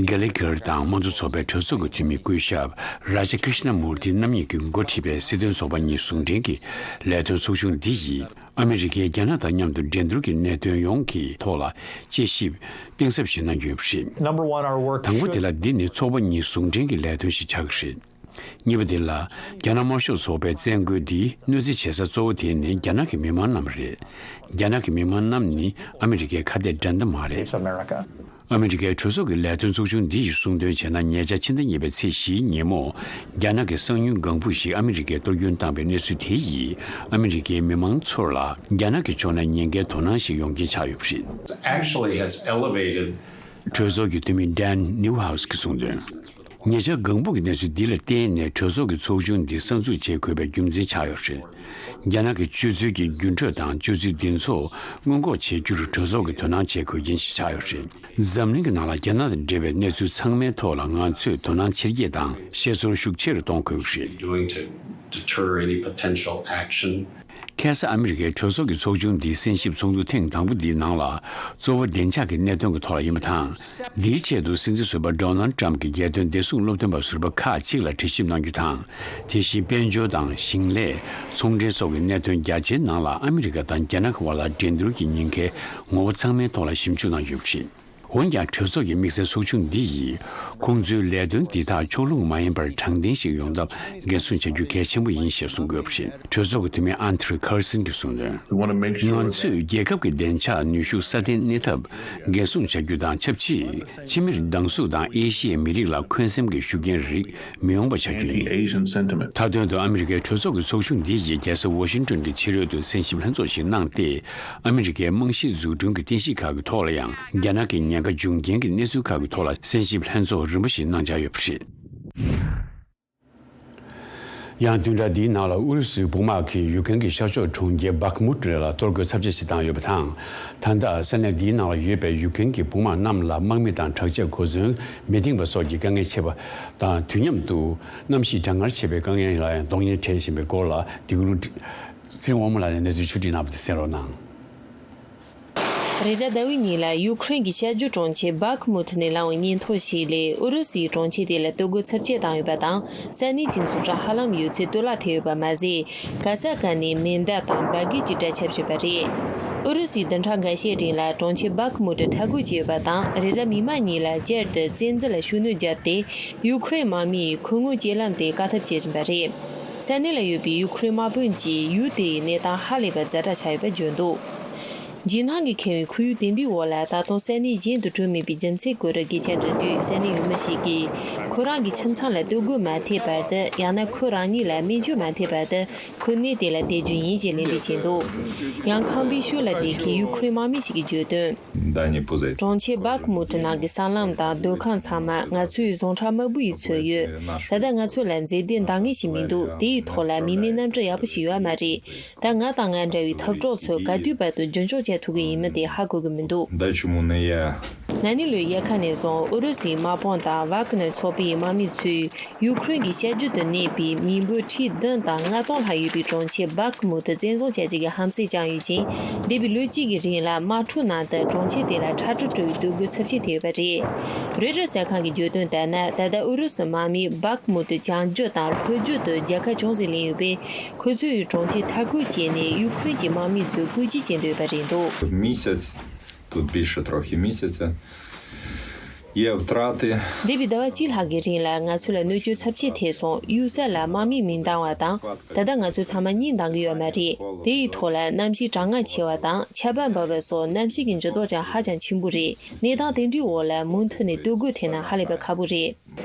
Gallagher དང་དམངས་གཙོ་ཚོགས་པའི་གྲོས་ཚོགས་ཀྱི་འཐུས་མི་སྐུ་ཞབས་Raja Krishnamoorthi རྣམ་གཉིས་ཀྱིས་འགོ་ཁྲིད་པའི་སྲིད་དོན་ཚོགས་པ་གཉིས་ཟུང་འབྲེལ་གྱི་ལས་དོན་ཚོགས་ཆུང་འདི་ཡིས། ཨ་མི་རི་ཀས་རྒྱ་ནག་དང་མཉམ་དུ་འགྲན་བསྡུར་གྱི་གནད་དོན་ཡོངས་ཀྱི་ཐོག་ལ་དཔྱད་ཞིབ་གཏིང་ཟབ་ཞིག་གནང་རྒྱུ་ཡིན་པ་རེད། Number one, our work དང་པོ་དེ་ལ་འདི་ནི་ཚོགས་པ་གཉིས་ཟུང་འབྲེལ་གྱི་ལས་དོན་ཞིག་ཆགས་ཀྱི་རེད། གཉིས་པ་དེ་ལ་རྒྱ་ནག་དམར་ཤོག་ཚོགས་པའི་བཙན་རྒོལ་འདིའི་གནོད་འཚེ་བྱེད་ས་གཙོ་བོ་དེ་ནི་རྒྱ་ནག་གི་མི་མང་རྣམས་རེད། རྒྱ་ནག་གི་མི་མང་རྣམས་ནི་ཨ་མི་རི་ཀའི་ཁ་གཏད་འགྲན་ཟླ་མ་རེད། It's America. ཨ་མི་རི་ཀའི་གྲོས་ཚོགས་ཀྱི་ལས་དོན་ཚོགས་ཆུང་འདི་ཡིས་གསུངས་དོན་བྱས་ན། ཉེ་ཆར་ཕྱི་ཟླ་གཉིས་པའི་ཚེས་བཞིའི་ཉིན་མོ། རྒྱ་ནག་གི་གསང་ཉུལ་ལྒང་ཕུག་ཞིག་ཨ་མི་རི་ཀས་གཏོར་སྐྱོན་བཏང་པའི་གནས་ཚུལ་དེ་ཡིས། ཨ་མི་རི་ཀའི་མི་མང་ཚོར་ལ་རྒྱ་ནག་གི་ཕྱོགས་ནས་ཉེན་ཁའི་དོ་སྣང་ཞིག་ཡོང་རྐྱེན་ཆགས་ཡོད་པ་རེད། Actually has elevated གྲོས་ཚོགས་ཀྱི་འཐུས་མི་Dan Newhouse གྱིས་གསུངས་དོན། ཉེ་ཆར་ལྒང་ཕུག་གི་གནས་ཚུལ་འདི་ལ་བརྟེན་ནས་གྲོས་ཚོགས་ཀྱི་ཚོགས་ཆུང་འདི་གསར་འཛུགས་བྱེད་དགོས་པའི་རྒྱུ་མཚན་ཆགས་ཡོད་པ་རེད། རྒྱ་ནག་གི་སྤྱོད་ཚུལ་གྱི་འགྱུར་འགྲོས་དང་སྤྱོད་ཚུལ་འདི་ཚོ་སྔོན་འགོག་བྱེད་རྒྱུར་གྲོས་ཚོགས་ཀྱིས་དོ་སྣང་བྱེད་དགོས་རྐྱེན་ཞིག་ཆགས་ཡོད་པ་རེད། འཛམ་གླིང་གི་ནང་ལ་རྒྱ་ནག་དང་འབྲེལ་བའི་གནས་ཚུལ་ཚང་མའི་ཐོག་ལ་ང་ཚོས་དོ་སྣང་ཆེར་སྐྱེད་དང་ཤེས་ཚོར་ཤུགས་ཆེ་རུ་གཏོང་དགོས་ཀྱི་རེད། Doing to deter any potential action. ཁ་སང་ཨ་མི་རི་ཀའི་གྲོས་ཚོགས་ཀྱི་ཚོགས་ཆུང་འདིའི་གསན་ཞིབ་ཚོགས་འདུ་ཐེངས་དང་པོ་འདིའི་ནང་ལ། གཙོ་བོ་བདེ་འཇགས་ཀྱི་གནད་དོན་གྱི་ཐོག་ལ་ཡིན་པ་དང་། འདིའི་ཆེད་དུ་སྲིད་འཛིན་ཟུར་པ་Donald Trump གྱིས་རྒྱལ་དོན་བདེ་སྲུང་སློབ་སྟོན་པ་ཟུར་པ་ཁག་ཅིག་ལ་དྲི་ཞིབ་གནང་རྒྱུ་དང་། དེ་བཞིན་དཔལ་འབྱོར་དང་ཞིང་ལས། ཚོང་འབྲེལ་སོགས་ཀྱི་གནད་དོན་རྒྱ་ཆེའི་ནང་ལ་ཨ་མི་རི་ཀ་དང་རྒྱ་ནག་གི་བར་ལ་འགྲན་བསྡུར་གྱི་ཉེན་ཁའི་ངོ་བོ་ཚང་མའི་ཐོག་ལ་ཞིབ་འཇུག་གནང་ཡོད་པ་རེད། འོན་ཀྱང་གྲོས་ཚོགས་ཀྱི་དམིགས་བསལ་ཚོགས་ཆུང་འདི་ཡིས་ཁོང་ཚོའི་ལས་དོན་འདི་དག་ཕྱོགས་ལྷུང་མ་ཡིན་པར་དྲང་བདེན་ཞིག་ཡོང་ཐབས་འགན་སྲུང་བྱ་རྒྱུ་གལ་ཆེན་པོ་ཡིན་ཞེས་གསུངས་ཡོད་པ་རེད། གྲོས་ཚོགས་ཀྱི་འཐུས་མི་ཨན་ཐི་རི་ཁར་སན་གྱིས་གསུངས་དོན། ང་ཚོས་རྒྱལ་ཁབ་ཀྱི་བདེ་འཇགས་ནུས་ཤུགས་སྲ་བརྟན་གནས་ཐབས་འགན་སྲུང་བྱ་རྒྱུ་དང་ཆབས་ཅིག་ཕྱི་མིར་སྡང་ཟུག་དང་ཨེ་ཤི་ཡའི་མི་རིགས་ལ་འཁོན་སེམས་ཀྱི་ཤུགས་རྐྱེན་རིགས་མི་ཡོང་པ་བྱ་རྒྱུ་ཡིན། མཐའ་དོན་དུ་ཨ་མི་རི་ཀའི་གྲོས་ཚོགས་ཀྱི་ཚོགས་ཆུང་འདི་ཡིས་རྒྱལ་ས་ཝ་ཤིང་ཏོན་གྱི་ཕྱི་རོལ་དུ་གསན་ཞིབ་ལྷན་ཚོགས་ཤིག་གནང་སྟེ། ཨ་མི་རི་ཀའི་རྨང་གཞིའི་འཛུགས་སྐྲུན་གྱི་རྟེན་གཞི་ཁག་གི་ཐོག་ལ་ཡང་རྒྱ་ནག་གི་ཉེན་ཁ་འབྱུང་རྐྱེན་གྱི་གནས་ཚུལ་ཁག་གི་ཐོག་ལ་གསན་ཞིབ་ལྷན་ཚོགས་རིམ་པ་ཞིག་གནང་འཆར་ཡོད་པ་རེད། ཡང་བདུན་ཕྲག་འདིའི་ནང་ལ་ཨུ་རུ་སུའི་དཔུང་དམག་གིས་ཡུཀ་རེན་གྱི་ཤར་ཕྱོགས་གྲོང་ཁྱེར་བྷག་མུད་ལ་གཏོར་རྒོལ་ཚབས་ཆེ་ཞིག་བཏང་ཡོད་པ་དང་། ད་ལྟ་ས་གནས་འདིའི་ནང་ལ་ཡོད་པའི་ཡུཀ་རེན་གྱི་དཔུང་དམག་རྣམས་ལ་དམག་མི་དང་དྲག་ཆས་གོ་མཚོན་མི་འདིང་བ་སོགས་ཀྱི་དཀའ་ངལ་ཆེ་བ་དང་དུས་མཉམ་དུ་གནམ་གཤིས་གྲང་ངར་ཆེ་བའི་དཀའ་ངལ་ལ་ཡང་གདོང་ལེན་འཕྲད་བཞིན་པའི་སྐོར་ལ་དེ་རིང་ཚེ་རིང་དབང་མོ་ལགས་ནས་གནས་ཚུལ་ཕྱོགས་སྒྲིག་གནང་བ་དེ་གསན་རོགས་གནང་། རེས་གཟའ་ཟླ་བའི་ཉིན་ལ་ཡུ་ཁུ་རེན་གྱི་ཤར་རྒྱུད་གྲོང་ཁྱེར་བྷག་མུད་ནས་བླངས་པའི་སྙན་ཐོ་ཞིག་ལས། ཨུ་རུ་སུའི་གྲོང་ཁྱེར་དེ་ལ་གཏོར་རྒོལ་ཚབས་ཆེ་བཏང་ཡོད་པ་དང་། ས་གནས་ཀྱི་འཛུགས་གྲྭ་ཧ་ལམ་ཡོད་ཚད་གཏོར་བརླག་ཐེབས་ཡོད་པ་མ་ཟད། ག་ས་ག་ནས་མེ་མདའ་དང་འབར་གས་ཀྱི་སྒྲ་ཁྱབ་བཞིན་པ་རེད། ཨུ་རུ་སུས་བདུན་ཕྲག་འགའ་ཤས་རིང་ལ་གྲོང་ཁྱེར་བྷག་མུད་མཐའ་འཁོར་བྱས་ཡོད་པ་དང་། རེས་གཟའ་མིག་དམར་ཉིན་ལ་བསྐྱར་དུ་བཙན་འཛུལ་ལ་ཤུགས་སྣོན་བརྒྱབ་སྟེ། ཡུ་ཁུ་རེན་དམག་མིས་ཁོ་ངོ་སྐྱེལ་ལམ་དེ་བཀག་ཐབས་བྱེད་བཞིན་པ་རེད། ས་གནས་ལ་ཡོད་པའི་ཡུ་ཁུ་རེན་དམག་དཔོན་གྱིས་ཡུལ་དེའི་གནས་སྟངས་ཧ་ལས་པར་ཛ་དྲག་ཆགས་ཡོད་པ་བརྗོད་འདུག་རྗེས་གནང་གིས་ཁེངས་པའི་ཁོར་ཡུག་དེ་འདྲའི་འོག་ལ་ད་དུང་ས་གནས་གཞན་དུ་བྲོས་མེད་པའི་རྒྱུ་མཚན་སྐོར་སྐད་ཆ་འདྲི་དུས། ས་གནས་ཡུལ་མི་ཞིག་གིས་ཁོ་རང་གི་ཁྱིམ་ཚང་ལ་གཏོར་རྒོལ་མ་ཐེབས་བར་དུ། ཡང་ན་ཁོ་རང་ཉིད་ལ་སྨན་བཅོས་མ་ཐེབས་བར་དུ་ཁོ་གནས་དེ་ལ་བསྡད་རྒྱུ་ཡིན་ཞེས་ལན་འདེབས་བྱས་འདུག་ཡང་ཁང་པའི་ཤུལ་ལ་བསྡད་མཁན་ཡུ་ཁུ་རེན་དམག་མི་ཞིག་གིས་བརྗོད་དོན། གྲོང་ཁྱེར་བྷག་མུད་ནང་གི་སྲང་ལམ་དང་སྡོད་ཁང་ཚང་མ་ང་ཚོའི་ཟུངས་ཁྲག་དམར་པོ་ཡིས་མཚོན་ཡོད། ད་ལྟ་ང་ཚོ་ལ་མཛེས་ལྡན་འདང་ངེས་ཤིག་མི་འདུག་དེའི་ཐོག་ལ་མི་མེད་གནམ་གྲུ་ཡག་པོ་ཞིག་ཡོད་མ་རེད། ད་ང་དང་ང་འདྲ་བའི་འཐབ་གྲོགས་ཚོས་ག་དུས་བར་དུ་རྒྱུན་སྐྱོང་བྱེད་ཐུབ་ཀྱི་ཡིན་མིན་དེ་ཧ་གོ་གི་མི་འདུག Дальше мы на я. ན་ནིང་ལོའི་དབྱར་ཁ་ནས་བཟུང་ཨུ་རུ་སུའི་དམག་དཔུང་དང་ཝག་ནར་ཚོགས་པའི་དམག་མི་ཚོས་ཡུ་ཁུ་རེན་གྱི་ཤར་རྒྱུད་དུ་གནས་པའི་མི་འབོར་ཁྲི་བདུན་དང་ལྔ་སྟོང་ལྷག་ཡོད་པའི་གྲོང་ཁྱེར་བྷག་མུད་དུ་བཙན་བཟུང་བྱ་རྒྱུ་གི་ཧམ་སེམས་བཅངས་ཡོད་ཅིང་། འདས་པའི་ལོ་གཅིག་གི་རིང་ལ་དམག་འཁྲུག་ནང་དུ་གྲོང་ཁྱེར་དེ་ལ་ཁྲག་དྲི་བྲོ་བའི་གཏོར་རྒོལ་ཚབས་ཆེན་ཐེབས་ཡོད་པ་རེད། རོའི་ཊར་གསར་ཁང་གིས་བརྗོད་དོན་ལྟར་ན། ད་ལྟ་ཨུ་རུ་སུ་དམག་མིས་བྷག་མུད་དུ་བྱང་རྒྱུད་དང་ལྷོ་རྒྱུད་དུ་རྒྱལ་ཁ་ཅུང་ཟད་ལེན་ཡོད་པས། ཁོ་ཚོས་གྲོང་ཁྱེར་མཐའ་སྐོར་བྱས་ནས་ཡུ་ཁུ་རེན་གྱི་དམག་མི་ཚོའི་བཀོད་སྒྲིག་བྱེད་འདོད་པ་རེད་འདུག Місяць, тут більше трохи місяця. Є втрати. འདས་པའི་ཟླ་བ་གཅིག་ལྷག་གི་རིང་ལ་ང་ཚོ་ལ་གནོད་སྐྱོན་ཚབས་ཆེ་ཐེབས་སོང་། གཡུལ་ས་ལ་དམག་མི་མི་འདང་བ་དང་། ད་ལྟ་ང་ཚོ་ཚང་མ་གཉིད་འདང་གི་ཡོད་མ་རེད། དེའི་ཐོག་ལ་གནམ་གཤིས་གྲང་ངར་ཆེ་བ་དང་ཆར་པ་འབབ་པ་སོགས་གནམ་གཤིས་ཀྱི་འགྱུར་ལྡོག་ཀྱང་ཧ་ཅང་ཆེན་པོ་རེད། གནས་སྟངས་དེ་འདྲའི་འོག་ལ་མུ་མཐུད་ནས་གཏོར་རྒོལ་ཐེབས་ན་ཧ་ལས་པ་ཁག་པོ་རེད།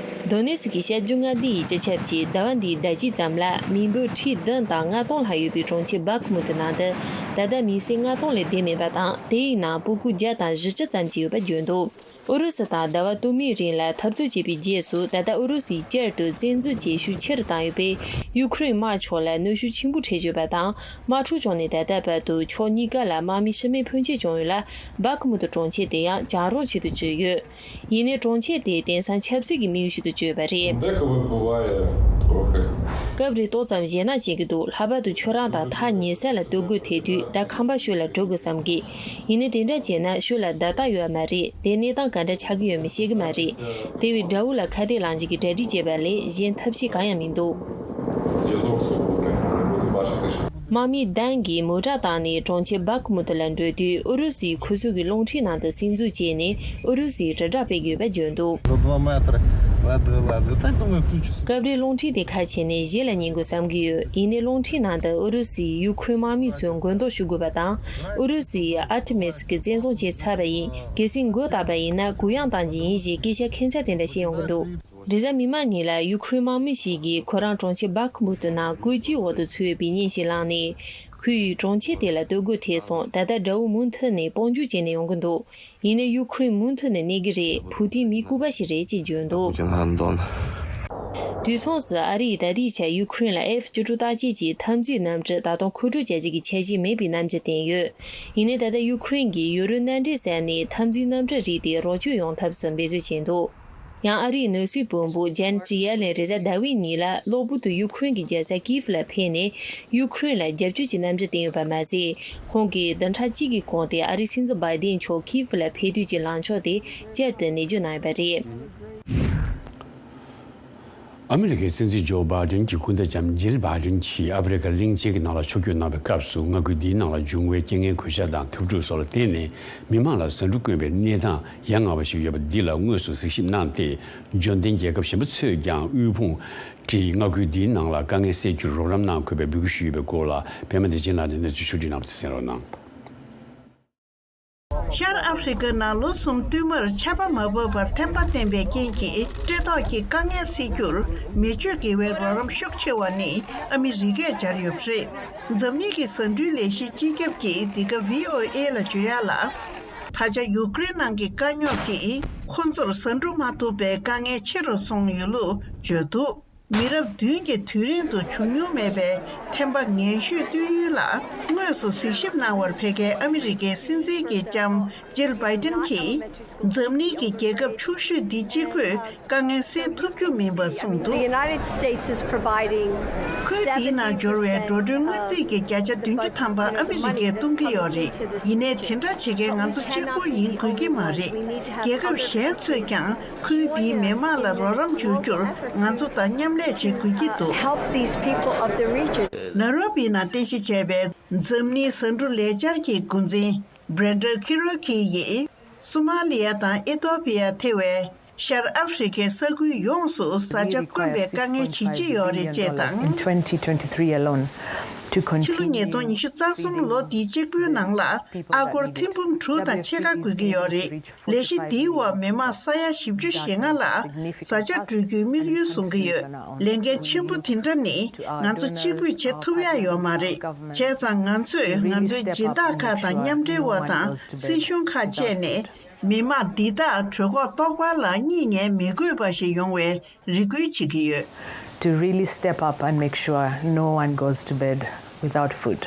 དོ་ནེ་སི་ཀི་ཤར་རྒྱུད་མངའ་སྡེ་ཡི་སྤྱི་ཁྱབ་ཀྱིས་ཟླ་བ་འདིའི་ཟླ་དཀྱིལ་ཙམ་ལ་མི་འབོར་ཁྲི་བདུན་དང་ལྔ་སྟོང་ལྷག་ཡོད་པའི་གྲོང་ཁྱེར་བྷག་མུད་ནང་དུ་ད་ལྟ་མི་སེར་ལྔ་སྟོང་ལས་བསྡད་མེད་པ་དང་། དེའི་ནང་སྤུ་གུ་བརྒྱ་དང་བཞི་བཅུ་ཙམ་ཅིག་ཡོད་པ་བརྗོད་འདུག་ཨུ་རུ་སུ་དང་ཟླ་བ་དུ་མའི་རིང་ལ་འཐབ་རྩོད་བྱས་པའི་རྗེས་སུ། ད་ལྟ་ཨུ་རུ་སུས་བསྐྱར་དུ་བཙན་འཛུལ་བྱེད་ཤུགས་ཆེ་རུ་བཏང་ཡོད་པས། ཡུ་ཁུ་རེན་དམག་ཕྱོགས་ལ་གནོན་ཤུགས་ཆེན་པོ་འཕྲད་ཡོད་པ་དང་། དམག་འཁྲུག་བྱུང་ནས་ད་ལྟ་བར་དུ་ཕྱོགས་གཉིས་ཀ་ལ་དམག་མི་ཤི་རྨས་ཕོན་ཆེ་བྱུང་ཡོད་ལ། བྷག་མུད་གྲོང་ཁྱེར་དེ་ཡང་གྱང་རོང་ཆེད་དུ་བསྒྱུར་ཡོད། ཡིན་ནའི་གྲོང་ཁྱེར་དེ་དེང་སང་ཆབ་སྲིད་ཀྱི་དམིགས་ཡུལ་ཞིག་ཏུ་གྱུར་ཡོད་པ་རེད། Деколи буває трохи. སྐབས་རེ་ཏོག་ཙམ་ཞེད་སྣང་སྐྱེ་གི་འདུག་ལྷག་པར་དུ་ཁྱོད་རང་དང་ཐག་ཉེ་ས་ལ་གཏོར་རྒོལ་ཐེབས་དུས། ད་ཁང་པ་ཤུལ་ལ་འགྲོ་དགོས་བསམ་གི། ཡིན་ནའི་དེ་འདྲ་བྱས་ན་ཤུལ་ལ་བརྡ་རྟགས་ཡོད་མ་རེད། དེ་གནས་སྟངས་ག་འདྲ་ཆགས་ཀྱི་ཡོད་མེད་ཤེས་ཀྱི་མ་རེད། དེ་བས་དགྲ་བོ་ལ་ཁ་གཏད་ལངས་བྱེད་ཀྱི་གྲ་སྒྲིག་བྱས་པ་ལས་གཞན་ཐབས་ཤེས་གང་ཡང་མི་འདུག Зв'язок з собою не буде бачити. དམག་མི་སུ་དཱན་གྱིས་མོ་ཊ་བཏང་ནས་གྲོང་ཁྱེར་བྷག་མུད་ལ་འགྲོ་དུས། ཨུ་རུ་སུའི་ཁུ་ཚུར་གྱི་རླུང་འཕྲིན་ནང་དུ་སིམ་འཛུལ་བྱས་ནས་ཨུ་རུ་སུའི་དྲིལ་བསྒྲགས་སྤེལ་གྱི་ཡོད་པ་བརྗོད་འདུག За два метра ледве, ледве. Так, думаю, включится. སྐབས་རེ་རླུང་འཕྲིན་དེ་ཁ་ཕྱེ་ནས་གཞས་ལ་ཉན་དགོས་བསམ་གྱི་ཡོད། ཡིན་ནའི་རླུང་འཕྲིན་ནང་དུ་ཨུ་རུ་སུས་ཡུ་ཁུ་རེན་དམག་མི་ཚོའི་མགོན་འདོགས་ཞུ་དགོས་པ་དང་། ཨུ་རུ་སུས་ཨར་ཏི་མིས་ཀྱི་བཙན་བཟུང་བྱས་ཚར་བ་ཡིན། གལ་སྲིད་མགོ་བཏགས་པ་ཡིན་ན་གུ་ཡངས་གཏང་རྒྱུ་ཡིན་ཞེས་སྐད་ཆ་ཁྱད་མཚར་དེ་འདྲ་བཤད་ཡོང་གི་འདུག་རེས་གཟའ་མིག་དམར་ཉིན་ལ་ཡུ་ཁུ་རེན་དམག་མི་ཞིག་གིས་ཁོ་རང་གྲོང་ཁྱེར་བྷག་མུད་ནང་བཀོད་ཇུས་འོག་ཏུ་ཚུད་ཡོད་པའི་བརྙན་ཞིག་བླངས་ནས། ཁོས་གྲོང་ཁྱེར་དེ་ལ་གཏོར་རྒོལ་ཐེབས་སོང་། ད་ལྟ་དགྲ་བོ་མུ་མཐུད་ནས་དཔུང་འཇུག་བྱས་ནས་ཡོང་གི་འདུག་ཡིན་ནའི་ཡུ་ཁུ་རེན་མུ་མཐུད་ནས་གནས་ཀྱི་རེད། ཕུ་ཏིན་མི་ལྐུགས་པ་ཞིག་རེད་ཅེས་བརྗོད་འདུག་དུས་མཚུངས་སུ་ཨ་རིས་ད་ལྟའི་ཆར་ཡུ་ཁུ་རེན་ལ་ཨེཕ་བཅུ་དྲུག་བརྟག་དཔྱད་ཀྱི་འཐབ་འཛིང་གནམ་གྲུ་ད་དུང་མཁོ་སྤྲོད་བྱ་རྒྱུ་གི་འཆར་གཞི་མེད་པའི་རྣམ་འགྱུར་བསྟན་ཡོད། ཡིན་ནའི་ད་ལྟ་ཡུ་ཁུ་རེན་གྱིས་ཡུ་རུ་མནའ་འབྲེལ་ཟེར་ནས་འཐབ་འཛིང་གནམ་གྲུ་རིགས་དེ་རོགས་སྐྱོར་ཡོང་ཐབས་སུ་འབད་རྩོལ་བྱས་འདུག་ཡང་ཨ་རིའི་ནོར་སྲིད་བུ་མོ་ཇན་ཊི་ཡེ་ལེན་རེས་གཟའ་ཟླ་བའི་ཉིན་ལ་གློ་བུར་དུ་ཡུ་ཁུ་རེན་གྱི་རྒྱལ་ས་ཀིབ་ལ་ཕེབས་ནས་ཡུ་ཁུ་རེན་ལ་རྒྱབ་སྐྱོར་གྱི་རྣམ་འགྱུར་བསྟན་ཡོད་པ་མ་ཟད། ཁོང་གིས་བདུན་ཕྲག་གཅིག་གི་གོང་དེ་ཨ་རིའི་སྲིད་འཛིན་བྷའི་ཌེན་མཆོག་ཀིབ་ལ་ཕེབས་དུས་ཀྱི་ལངས་ཕྱོགས་དེ་བསྐྱར་དུ་ནན་བརྗོད་གནང་ཡོད་པ་རེད། ཨ་མི་རི་ཀའི་སྲིད་འཛིན་ཇོ་བྷའི་ཌེན་གྱི་སྐུ་ཟླ་ལྕམ་ཇིལ་བྷའི་ཌེན་གྱིས་ཨ་ཧྥེ་རི་ཁ་གླིང་ཆེན་གྱི་ནང་ལ་ཕྱོགས་བསྐྱོད་གནང་བའི་སྐབས་སུ། མངའ་ཁུལ་འདིའི་ནང་ལ་འབྱུང་བའི་རྐྱེན་ངན་གོད་ཆག་དང་འཐབ་འཁྲུག་སོགས་ལ་བརྟེན་ནས། མི་མང་ལ་ཟ་འབྲུ་དཀོན་པའི་གནས་སྟངས་ཡ་ང་བ་ཞིག་ཡོད་པ་འདི་ལ་དངོས་སུ་གཟིགས་ཞིབ་གནང་སྟེ། འབྱོར་ལྡན་རྒྱལ་ཁབ་གཞན་པ་ཚོས་ཀྱང་དབུལ་ཕོངས་ཀྱིས་མངའ་ཁུལ་འདིའི་ནང་ལ་དཀའ་ངལ་སེལ་རྒྱུར་རོགས་རམ་གནང་དགོས་པའི་འབོད་སྐུལ་ཞུས་ཡོད་པའི་སྐོར་ལ། པད་མ་བདེ་ཆེན་ལགས་ནས་གནས་ཚུལ་ཕྱོགས་བསྒྲིགས་གནང་བ་དེ་གསན་རོགས་གནང་། ཤར་ཨ་ཧྥེ་རི་ཁ་ནང་ལོ་གསུམ་བསྟུད་མར་ཆར་པ་མ་བབས་པར་ཐན་པ་བསྟན་པའི་རྐྱེན་གྱིས། བཀྲེས་ལྟོགས་ཀྱི་དཀའ་ངལ་སེལ་རྒྱུར་མི་སྤྱོད་དགེ་བའི་རོགས་རམ་ཤུགས་ཆེ་བ་ནི་ཨ་མི་རི་ཀས་སྦྱར་ཡོད་པ་རེད། འཛམ་གླིང་གི་ཟ་འབྲུའི་ལས་གཞིའི་སྤྱི་ཁྱབ་ཀྱིས་འདི་ག་བྷི་ཨོ་ཨེ་ལ་བརྗོད་ཡག་ལ། ད་ཆ་ཡུ་ཀེ་རེན་ནང་གི་དཀའ་རྙོག་གིས་ཁོ་ཚོར་ཟ་འབྲུ་མ་ཐུབ་པའི་དཀའ་ངལ་ཆེ་རུ་སོང་ཡོད་ལུགས་བརྗོད་འདུག་མི་རབས་བདུན་གྱི་དུས་རིང་དུ་བྱུང་མྱོང་མེད་པའི་ཐན་པ་ངན་ཤོས་བཏོན་ཡུལ་ལ་དངོས་སུ་གཟིགས་ཞིབ་གནང་བར་ཕེབས་མཁན་ཨ་མི་རི་ཀའི་སྲིད་འཛིན་གྱི་ལྕམ་ཇིལ་བྷའི་ཏིན་གྱིས། འཛམ་གླིང་གི་རྒྱལ་ཁབ་ཆུང་ཤོས་འདི་གཅིག་པུས་དཀའ་ངལ་སེལ་ཐུབ་རྒྱུ་མིན་པ་གསུངས་འདུག The United States is providing ཁུལ་འདིའི་ནང་འབྱོར་བའི་འགྲོ་གྲོན་སྔོན་རྩིས་ཀྱི་བརྒྱ་ཆ་བདུན་ཅུ་ཐམ་པ་ཨ་མི་རི་ཀས་གཏོང་གི་ཡོད་རེད། ཡིན་ནའི་དེ་འདྲ་བྱེད་མཁན་ང་ཚོ་གཅིག་པུ་ཡིན་དགོས་ཀྱི་མ་རེད། རྒྱལ་ཁབ་གཞན་ཚོས་ཀྱང་ཁུལ་འདིའི་མི་མང་ལ་རོགས་རམ་བྱུར་རྒྱུར་ང་ཚོ་དང་མཉམ་ལས་བྱེད་དགོས་ཀྱི་འདུག Help these people of the region. ནཱ་རོ་བི་ནང་རྟེན་གཞི་བྱས་པའི་འཛམ་གླིང་ཟ་འབྲུ་ལས་འཆར་གྱི་འགོ་འཛིན་བྷི་རེན་ཌལ་ཁི་རོ་ཁི་ཡིས། སོ་མ་ལི་ཡ་དང་ཨི་ཐོ་པི་ཡ་ཐེ་བའི་ཤར་ཨ་ཧྥེ་རི་ཁའི་ས་ཁུལ་ཡོངས་སུ་བཟའ་བཅའ་དཀོན་པའི་དཀའ་ངལ་ཇི་ཆེ་ཡོད་རེད་ཅེས་དང་། In twenty twenty-three alone, to continue ཕྱི་ལོ་ཉིས་སྟོང་ཉི་ཤུ་རྩ་གསུམ་ལོ་འདི་གཅིག་པུའི་ནང་ལ་ཨ་སྒོར་ཐེར་འབུམ་དྲུག་དང་ཕྱེད་ཀ་དགོས་ཀྱི་ཡོད་རེད། ལས་གཞི་འདིའི་འོག་མི་མང་ས་ཡ་བཞི་བཅུ་ཞེ་ལྔ་ལ་བཟའ་བཅའ་སྤྲོད་རྒྱུའི་དམིགས་ཡུལ་བཟུང་གི་ཡོད། ལས་འགན་ཆེན་པོ་དེ་འདྲ་ནི་ང་ཚོ་གཅིག་པུས་བྱེད་ཐུབ་ཡ་ཡོད་མ་རེད། བྱས་ཙང་ང་ཚོས་ང་ཚོའི་སྦྱིན་བདག་ཁག་དང་མཉམ་འབྲེལ་བ་དང་སྲིད་གཞུང་ཁག་བཅས་ནས། མི་མང་འདི་དག་གྲོད་ཁོག་ལྟོགས་པ་ལ་གཉིད་ཉལ་མི་དགོས་པ་ཞིག་ཡོང་བའི་རེ་སྐུལ་བྱེད་ཀྱི་ཡོད། To really step up and make sure no one goes to bed without food.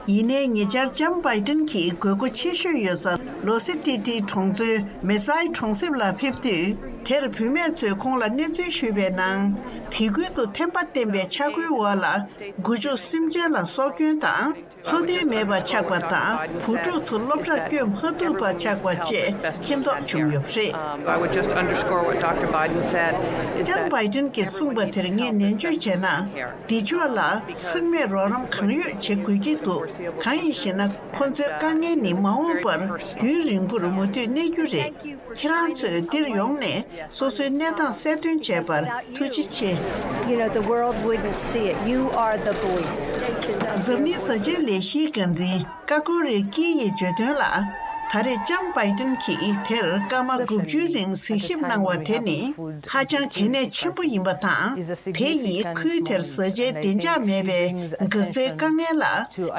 ཡིན་ནའི་ཉེ་ཆར་ལྕམ་བྷའི་ཏིན་གྱིས་དགོས་མཁོ་ཆེ་ཤོས་ཡོད་ས་ལོ་སི་ཏི་ཏི་གྲོང་ཚོའི་མེ་སའི་གྲོང་གསེབ་ལ་ཕེབས་དུས། དེར་བུད་མེད་ཚོས་ཁོང་ལ་གནས་ཚུལ་ཞུས་པའི་ནང་། དེ་ཁུལ་དུ་ཐན་པ་བསྟན་པའི་ཆག་སྒོའི་འོག་ལ་སྒོ་ཕྱུགས་སེམས་ཅན་ལ་སྲོག་སྐྱོན་དང་། འཚོ་རྟེན་མེད་པར་ཆགས་པ་དང་། བུ་ཕྲུག་ཚོ་སློབ་གྲྭར་བསྐྱོད་མ་ཐུབ་པར་ཆགས་པ་བཅས་མཁྱེན་རྟོགས་བྱུང་ཡོད་པ་རེད། Um, I would just underscore what Doctor Biden said is ལྕམ་བྷའི་ཏིན་གྱིས་གསུངས་པ་དེར་ངས་ནན་བརྗོད་བྱས་ན། འདི་ཕྱོགས་ལ་ཚང་མས་རོགས་རམ་གང་ཡོད་བྱེད་དགོས་ཀྱི་འདུག་གང་ཡིན་ཞེ་ན། ཁོ་ཚོའི་དཀའ་ངལ་ནི་མ་འོངས་པར་རྒྱུན་རིང་པོར་མུ་མཐུད་གནས་རྒྱུ་རེད། ཁྱེད་རང་ཚོས་འདིར་ཡོང་ནས། སོ་སོའི་གནས་སྟངས་གསལ་སྟོན་བྱས་པར་ཐུགས་རྗེ་ཆེ། You know, the world wouldn't see it. You are the voice. འཛམ་གླིང་བཟའ་བཅའི་ལས་གཞིའི་འགན་འཛིན་ཀ་ཀོ་རི་ཀི་ཡིས་བརྗོད་དོན་ལ། ད་རེས་ལྕམ་བྷའི་ཏིན་གྱིས་དེར་སྐར་མ་དགུ་བཅུའི་རིང་གཟིགས་ཞིབ་གནང་བ་དེ་ནི་ཧ་ཅང་གལ་གནད་ཆེན་པོ་ཡིན་པ་དང་། དེ་ཡིས་ཁུལ་དེར་བཟའ་བཅའི་བདེ་འཇགས་མེད་པའི་འགག་རྩའི་དཀའ་ངལ་ལ་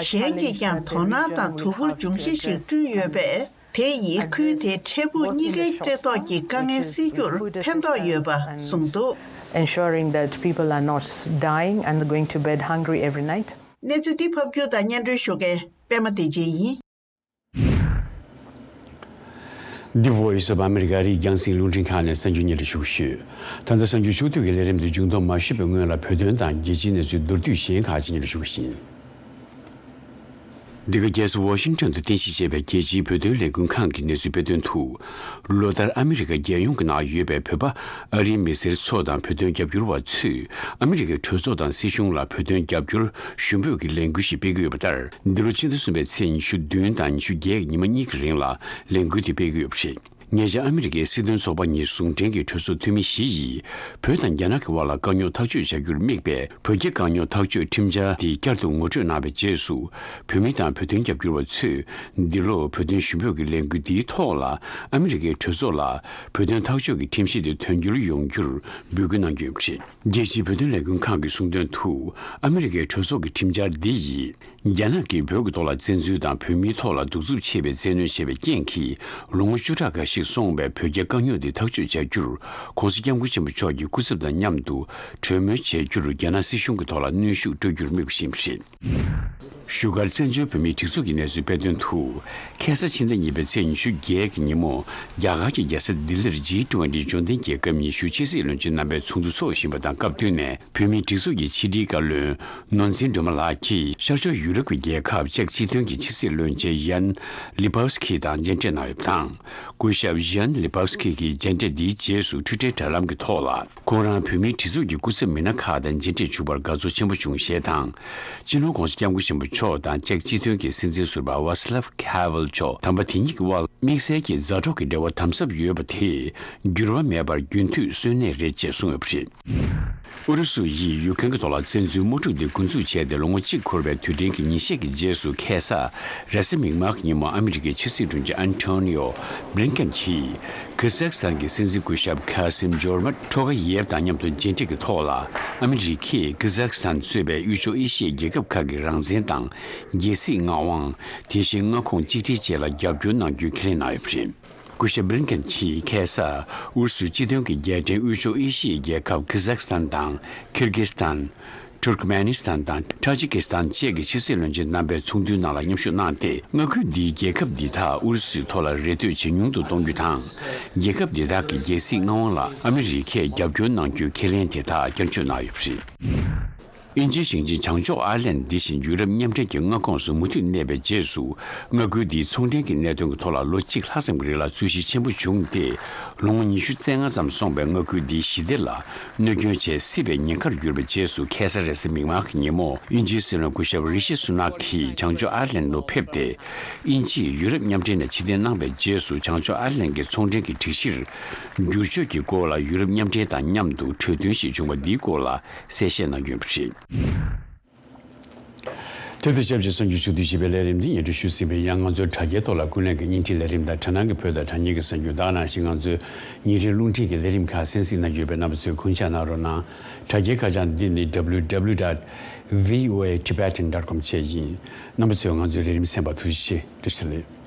གཞན་གྱིས་ཀྱང་དོ་སྣང་དང་དོ་ཁུར་འབྱུང་གཞི་ཞིག་བསྐྲུན་ཡོད་པས། དེ་ཡིས་ཁུལ་དེའི་འཕྲལ་ཕུགས་གཉིས་ཀའི་བཀྲེས་ལྟོགས་ཀྱི་དཀའ་ངལ་སེལ་རྒྱུར་ཕན་ཐོགས་ཡོད་པ་གསུངས་འདུག Ensuring that people are not dying and going to bed hungry every night. གནས་ཚུལ་འདི་ཕབ་སྒྱུར་དང་སྙན་སྒྲོན་ཞུ་མཁན་པད་མ་བདེ་ཆེན་ཡིན། The Voice of America རིགས་རྒྱང་སྲིང་རླུང་འཕྲིན་ཁང་ནས་གསར་འགྱུར་སྙན་སྒྲོན་ཞུ་གི་ཡོད། ད་ལྟ་གསར་འགྱུར་ཕྱོགས་བསྡུས་ཀྱི་ལས་རིམ་དེ་མཇུག་བསྡོམས་མ་ཞུས་པའི་སྔོན་ལ་བོད་དོན་དང་རྒྱལ་སྤྱིའི་གནས་ཚུལ་མདོར་བསྡུས་གཞན་ཁག་ཅིག་སྙན་སྒྲོན་ཞུ་གི་ཡིན། འདི་ག་རྒྱལ་ས་ཝ་ཤིང་ཊོན་དུ་རྟེན་གཞི་བྱས་པའི་རྒྱལ་སྤྱིའི་བོད་དོན་ལས་འགུལ་ཁང་གི་གནས་ཚུལ་སྤེལ་དོན་དུ། ལོ་ལྟར་ཨ་མི་རི་ཀ་རྒྱལ་ཡོངས་ཀྱི་ནང་ཡོད་པའི་བོད་པ་ཨ་རིའི་མི་སེར་ཚོ་དང་བོད་དོན་རྒྱབ་སྐྱོར་བ་ཚོས་ཨ་མི་རི་ཀའི་གྲོས་ཚོགས་དང་སྲིད་གཞུང་ལ་བོད་དོན་རྒྱབ་སྐྱོར་ཞུ་འབོད་ཀྱི་ལས་འགུལ་ཞིག་སྤེལ་གྱི་ཡོད་པ་ལྟར། འདི་ལོ་ཕྱི་ཟླ་གསུམ་པའི་ཚེས་ཉི་ཤུ་བདུན་དང་ཉི་ཤུ་བརྒྱད་ཀྱི་ཉི་མ་གཉིས་ཀྱི་རིང་ལ་ལས་འགུལ་དེ་སྤེལ་གྱི་ཡོད་པ་རེད། ཉེ་ཆར་ཨ་མི་རི་ཀའི་སྲིད་དོན་ཚོགས་པ་གཉིས་ཟུང་འབྲེལ་གྱི་གྲོས་ཚོགས་འཐུས་མི་བཞི་ཡིས་བོད་དང་རྒྱ་ནག་གི་དབར་ལ་དཀའ་རྙོག་ཐག་གཅོད་བྱ་རྒྱུར་དམིགས་པའི་བོད་རྒྱ་དཀའ་རྙོག་ཐག་གཅོད་ཁྲིམས་འཆར་དེ་བསྐྱར་དུ་ངོ་སྤྲོད་གནང་བའི་རྗེས་སུ། བོད་མི་དང་བོད་དོན་རྒྱབ་སྐྱོར་བ་ཚོས་འདི་ལོ་བོད་དོན་ཞུ་འབོད་ཀྱི་ལས་འགུལ་འདིའི་ཐོག་ལ་ཨ་མི་རི་ཀའི་གྲོས་ཚོགས་ལ་བོད་དོན་ཐག་གཅོད་ཀྱི་ཁྲིམས་གཞི་དེ་དོན་འཁྱོལ་ཡོང་རྒྱུར་འབོད་སྐུལ་གནང་རྒྱུ་ཡིན་པ་རེད། རྒྱལ་སྤྱིའི་བོད་དོན་ལས་འགུལ་ཁང་གིས་གསུངས་དོན་དུ། ཨ་མི་རི་ཀའི་གྲོས་ཚོགས་ཀྱི་ཁྲིམས་འཆར་འདི་ཡིས། རྒྱ་ནག་གིས་བོད་ཀྱི་ཐོག་ལ་བཙན་འཛུལ་དང་བོད་མིའི་ཐོག་ལ་གདུག་རྩུབ་ཆེ་བའི་བཙན་གནོན་བྱས་པའི་རྐྱེན་གྱིས། ལོ་ངོ་བཅུ་ཕྲག་འགའ་ཞིག་སོང་བའི་བོད་རྒྱའི་དཀའ་རྙོག་འདི་ཐག་གཅོད་བྱ་རྒྱུར། ྋགོང་ས་ྋསྐྱབས་མགོན་ཆེན་པོ་མཆོག་གི་སྐུ་ཚབ་དང་མཉམ་དུ་གྲོས་མོལ་བྱ་རྒྱུར་རྒྱ་ནག་སྲིད་གཞུང་གི་ཐོག་ལ་གནོན་ཤུགས་སྤྲོད་རྒྱུར་དམིགས་པ་ཞིག་ཡིན་པ་རེད། བཞུགས་སྒར་བཙན་བྱོལ་བོད་མིའི་སྒྲིག་འཛུགས་ཀྱི་གནས་ཚུལ་སྤེལ་དོན་དུ། ཁ་སང་ཕྱི་ཟླ་གཉིས་པའི་ཚེས་ཉི་ཤུ་བརྒྱད་ཀྱི་ཉིན་མོ། རྒྱ་གར་གྱི་རྒྱལ་ས་ལྡི་ལིར་ཇི་ཊུ་ཝན་ཊི་འབྱོར་ལྡན་རྒྱལ་ཁབ་ཉི་ཤུའི་ཕྱི་སྲིད་བློན་ཆེན་རྣམ་པའི་ཚོགས་འདུ་འཚོགས་བཞིན་པ་དང་སྐབས་བསྟུན་ནས། བོད་མིའི་སྒྲིག་འཛུགས་ཀྱི་ཕྱི་དྲིལ་བཀའ་བློན་ནོར་འཛིན་སྒྲོལ་མ་ལགས་ཀྱིས་ཤར་ཕྱོགས་ཡུ་རོབ་ཀྱི་རྒྱལ་ཁབ་ཅེཀ་སྤྱི་མཐུན་གྱི་ཕྱི་སྲིད་བློན་ཆེན་ཡན་ལི་པཱ་སི་ཁི་དང་མཇལ་འཕྲད་གནང་ཡོད་པ་དང་། སྐུ་ཞབས་ཡན་ལི་པཱ་སི་ཁི་གིས་མཇལ་འཕྲད་འདིའི་རྗེས་སུ་འཕྲུལ་བསྟར་དྲ་ལམ་གྱི་ཐོག་ལ། ཁོང་རང་བོད་མིའི་སྒྲིག་འཛུགས་ཀྱི་སྐུ་ཚབ་མི་སྣ་ཁག་དང་མཇལ་འཕྲད་བྱུང་བར་དགའ་ཚོར་ཆེན་པོ་བྱུང་ཞེས་དང་། སྤྱི་ནོར་༸གོང་ས་༸སྐྱབས་མགོན་ཆེན་པོ་མཆོག་དང་ཅེཀ་སྤྱི་མཐུན་གྱི་སྲིད་འཛིན་ཟུར་པ་ཝཱ་སི་ལབ་ཁ་ཝལ་མཆོག་དམ་པ་དེ་གཉིས་ཀྱི་དབར་དམིགས་བསལ་གྱི་མཛའ་གྲོགས་ཀྱི་འབྲེལ་བ་དམ་ཟབ་ཡོད་པ་དེ་འགྱུར་བ་མེད་པར་རྒྱུན་མཐུད་གསོན་གནས་རེད་ཅེས་གསུངས་ཡོད་པ་རེད། ཨུ་རུ་སུ་ཡིས་ཡུཀ་རེན་གྱི་ཐོག་ལ་བཙན་འཛུལ་དམག་འཁྲུག་འདི་འགོ་འཛུགས་བྱས་ཏེ་ལོ་ངོ་གཅིག་འཁོར་བའི་དུས་དྲན་གྱི་ཉིན་ཤས་ཀྱི་རྗེས་སུ་ཁ་སང་རེས་གཟའ་མིག་དམར་གྱི་ཉིན་མོ་ཨ་མི་རི་ཀའི་ཕྱི་སྲིད་དྲུང་ཆེ་ཨན་ཐོ་ནི་ཡོ་བྷི་ལིན་ཀེན་གྱིས། ཀི་ཟག་སི་ཐན་གྱི་སྲིད་འཛིན་སྐུ་ཞབས་ཁ་སིམ་ཇོར་མ་ཊོ་ཀ་ཡེབ་དང་མཉམ་དུ་མཇལ་འཕྲད་ཀྱི་ཐོག་ལ། ཨ་མི་རི་ཀས་ཀི་ཟག་སི་ཐན་གཙོས་པའི་དབུས་ཕྱོགས་ཨེ་ཤི་ཡའི་རྒྱལ་ཁབ་ཁག་གི་རང་བཙན་དང་། རྒྱལ་སྲིད་མངའ་དབང་། དེ་བཞིན་མངའ་ཁོངས་གཅིག་སྒྲིལ་བཅས་ལ་རྒྱབ་སྐྱོར་གནང་རྒྱུའི་ཁས་ལེན་གནང་ཡོད་པ་རེད། སྐུ་ཞབས་བྷི་ལིན་ཀེན་གྱིས་ཁ་སང་ཨུ་རུ་སུའི་སྤྱི་མཐུན་གྱི་རྒྱལ་ཕྲན་དབུས་ཕྱོགས་ཨེ་ཤི་ཡའི་རྒྱལ་ཁབ་ཀི་ཟག་སི་ཐན་དང་ཁིར་གི་སི་ཐན། ཏུར་ཀ་མེ་ནི་སི་ཐན་དང་ཏཱ་ཇི་ཀི་སི་ཐན་བཅས་ཀྱི་ཕྱི་སྲིད་བློན་ཆེན་རྣམ་པའི་ཚོགས་འདུའི་ནང་ལ་མཉམ་ཞུགས་གནང་སྟེ། མངའ་ཁུལ་འདིའི་རྒྱལ་ཁབ་འདི་དག་ཨུ་རུ་སུའི་ཐོག་ལ་རེ་ལྟོས་ཇེ་ཉུང་དུ་གཏོང་རྒྱུ་དང་། རྒྱལ་ཁབ་འདི་དག་གི་རྒྱལ་སྲིད་མངའ་དབང་ལ་ཨ་མི་རི་ཀས་རྒྱབ་སྐྱོར་གནང་རྒྱུའི་ཁས་ལེན་དེ་དག་བསྐྱར་བཅོས་གནང་ཡོད་པ་རེད། དབྱིན་ཇིའི་ཞིང་ཆེན་བྱང་ཕྱོགས་ཨར་ལན་འདི་བཞིན་ཡུ་རོབ་མཉམ་འབྲེལ་གྱི་མངའ་ཁོངས་སུ་མུ་མཐུད་གནས་པའི་རྗེས་སུ། མངའ་ཁུལ་འདིའི་ཚོང་འབྲེལ་གྱི་གནད་དོན་གྱི་ཐོག་ལ་ལོ་གཅིག་ལྷག་ཙམ་གྱི་རིང་ལ་རྩོད་གཞི་ཆེན་པོ་བྱུང་སྟེ། ལོ་ངོ་ཉི་ཤུ་རྩ་ལྔ་ཙམ་སོང་བའི་མངའ་ཁུལ་འདིའི་ཞི་བདེ་ལ་གནོད་སྐྱོན་བྱེད་སྲིད་པའི་ཉེན་ཁར་གྱུར་པའི་རྗེས་སུ། ཁ་སང་རེས་གཟའ་མིག་དམར་གྱི་ཉིན་མོ་དབྱིན་ཇིའི་སྲིད་བློན་སྐུ་ཞབས་རི་ཤི་སུ་ནག་གིས་བྱང་ཕྱོགས་ཨར་ལན་དུ་ཕེབས་ཏེ། དབྱིན་ཇིས་ཡུ་རོབ་མཉམ་འབྲེལ་ནས་ཕྱིར་འཐེན་གནང་པའི་རྗེས་སུ། བྱང་ཕྱོགས་ཨར་ལན་གྱི་ཚོང་འབྲེལ་གྱི་སྒྲིག་གཞིར་འགྱུར་བཅོས་ཀྱི་སྐོར་ལ་ཡུ་རོབ་མཉམ་འབྲེལ་དང་མཉམ་དུ་གྲོས་མཐུན་ཞིག་བྱུང་བ་འདིའི་སྐོར་ལ་གསལ་བཤད་གནང་རྒྱུ་ཡིན་པ་རེད། དེ་དང་ཆབས་ཅིག་གསར་འགྱུར་ཕྱོགས་བསྡུས་ཞེས་པའི་ལས་རིམ་འདི་སྙན་སྒྲོན་ཞུས་ཟིན་པས། ཡང་ང་ཚོའི་དྲ་རྒྱའི་ཐོག་ལ་ཀུན་གླེང་གི་བརྙན་འཕྲིན་ལས་རིམ་དང་དྲ་སྣང་གི་བོད་དང་དྲ་བརྙན་གྱི་གསར་འགྱུར། དེ་ནང་བཞིན་ང་ཚོའི་ཉིན་རེའི་རླུང་འཕྲིན་གྱི་ལས་རིམ་ཁག་གསན་གཟིགས་གནང་རྒྱུ་ཡོད་པས། རྣམ་པ་ཚོས་དགོངས་འཇགས་གནང་རོགས་གནང་། དྲ་རྒྱའི་ཁ་བྱང་འདི་ནི་W W W dot V O A Tibetan dot com བཅས་ཡིན། རྣམ་པ་ཚོས་ང་ཚོའི་ལས་རིམ་གསན་པར་ཐུགས་རྗེ་ཆེ། བཀྲ་ཤིས་བདེ་ལེགས།